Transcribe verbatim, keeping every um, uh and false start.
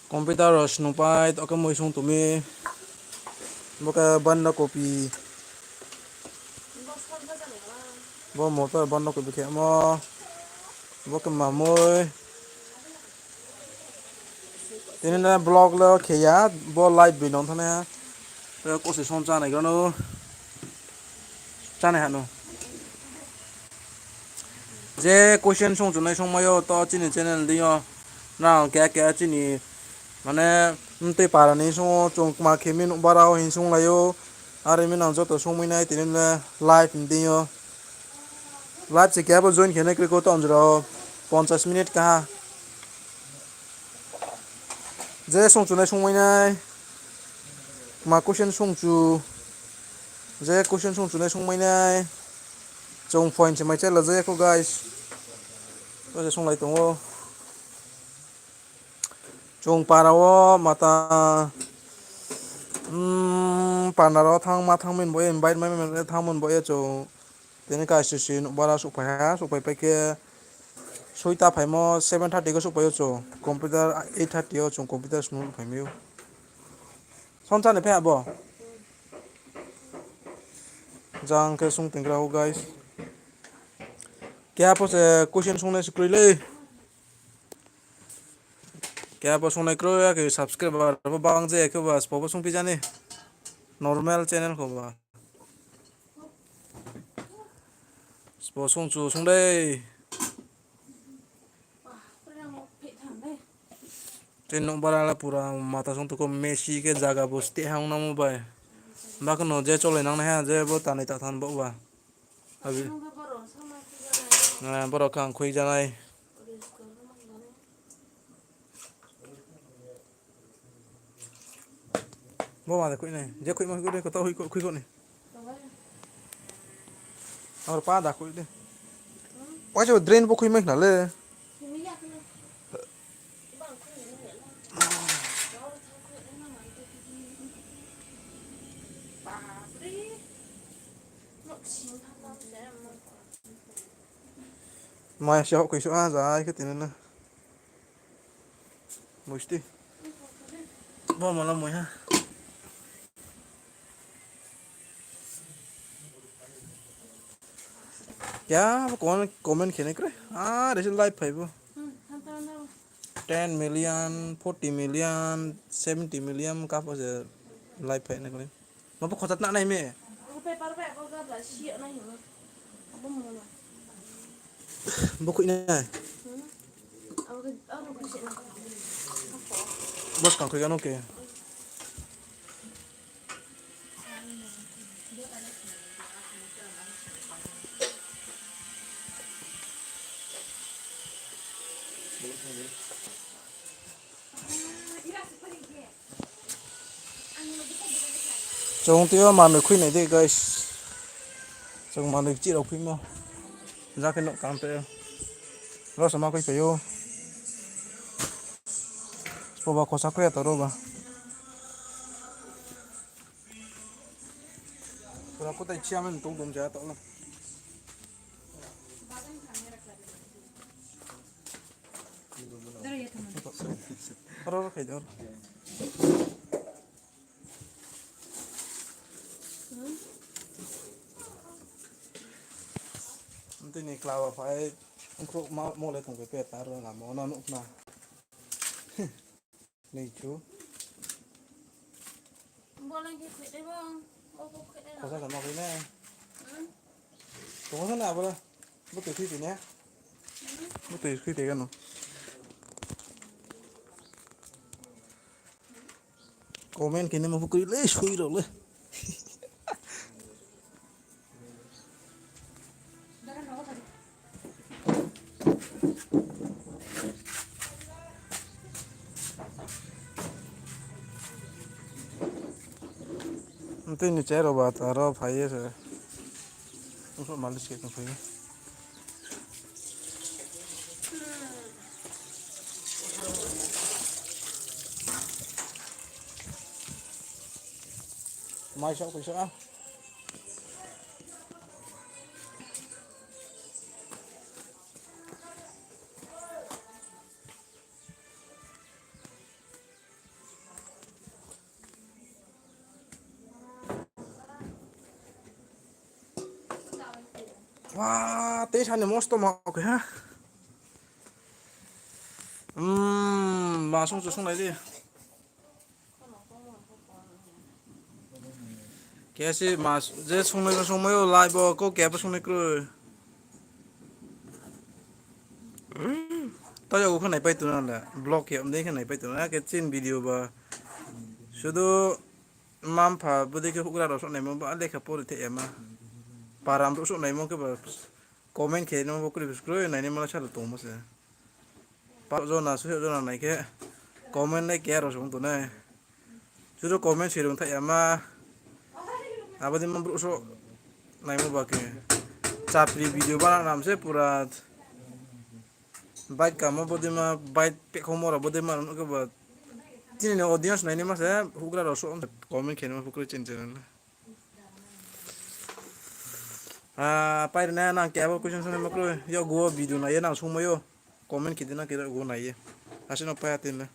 Computer rao snungpai, tao khe mui sung tumi. Bo khe banda kopi. Bo motor banda kopi khemo. Bo khe mamui. Tini le vlog le khe ya, bo live bi nong thani ha. Te kose song chánai grano. Chánai ha no. Je question sung chunai sungmai yo to chini channel deing yo. Nang keha keha chini, mane, mtui para ni sung o chung kma khe mi nuh bara o hing sunglai ou. Are mi nang joto sungmai nai tini le live ni deing yo. Live se keha bo join khe nai kroi ko to anjra o ponchas minute kaha. Je sung chunai sungmai nai. Kma question sung chu. Je question sung chunai sungmai nai. Chung phone se mai chai la jaya kho, guys. To je sunglai tong ou. Chung para wo mata, mm, partner rao thang ma thang min bo ye, invite mai mai thang min bo ye chung. Tini ka sisi nuh bara souhphai ha, souhphai pai khe soita phaimo seven thirty khe souhphai ou chung. Computer eight thirty yo chung computer snung phai mi ou. Song chánai phai ha bo. Jang khe sung tong gra ou, guys. Keha pho se question sungnai se kroi le. Keha pho sungnai kroi, akhe subscriber pho bang je, akhe ba spo pho sungphi jani. Normal channel kho ba. Spo sung chu sung dei. Tei nuh bara le pura mata sung tuko Messi khe zaga bo steh hang namo bai. Ba khe no je cholai nang nai ha je bo tanai ta than bo ba. Abi. Borok khe ang khui janai. Bo ma de khui nai. Je khui ma khui de, koto khui khui ni. Ar pa da khui de. Waisa drain bo khui mai khna le. Maya se hok khuiso a, jai khe tini na. Musti. Bo mala moi ha. Kya bo comment, comment khe nai kre? Ah, resi live phai bo. Ten million, forty million, seventy million ka pho se live phai nai kre. Ma bo khota tna nai me. Bo khui nai. Bo skang khui gano ke. Chung tei o manoi khui nai de, guys. Chung manoi chih rao khuimo. Ja khe nouh kam tei o. Ro sama khui phai ou. Spo ba khosa khui ya to ro ba. Pura kutai chiya men tung dum ja to na. Ro ro khai de ro. Tini klawa phai, ongkhrouh ma, mole tong khe pet aro lama no nuh khna. Nei chu. Khosa sama khui nai. Tong khe na abra. Bo tui khui tini. Bo tui khui tei gano. Comment khe nai ma phu kri le, sui rao le. Tini chair rao ba ta rao phai ye se. Ongkho malis khe tong phai ye. Mai sok, mai sok a. Wa, tei sani mosto ma khe ha. Hmm, ma sung chu sung nai di. Kesi ma je sung nai sung mai o live bo ko khe bo sung nai kroi. Tao ya ko khe naipai tong na le, vlog khe mdei khe naipai tong na, khe chini video ba. Sudu mma-mpha bodei khe houhgra rao souh naimo ba lekha pori thai ya ma. Param rao souh naimo khe ba comment khe no bo kroi kroi nainaima la salo tongmo se. Pah jona, suh jona nai khe comment nai khe rao song tongnai. Sudu comment se rung thai ya ma. Abo dei ma brouh souh naimo ba khe. Chapri video bana nam se pura. Bike kamo bodei ma, bike pekhomo rao bodei ma rao nuh khe ba. Chini ni audience nainaima se houhgra rao souh comment khe naima pho kroi chini channel le. Ah, pai ri nai nang khe abo question sung naima kroi. Yakgu wo video nai ye nang sung mai o. Comment khe di nang khe yakgu wo nai ye. Asuh no pai ha tini le.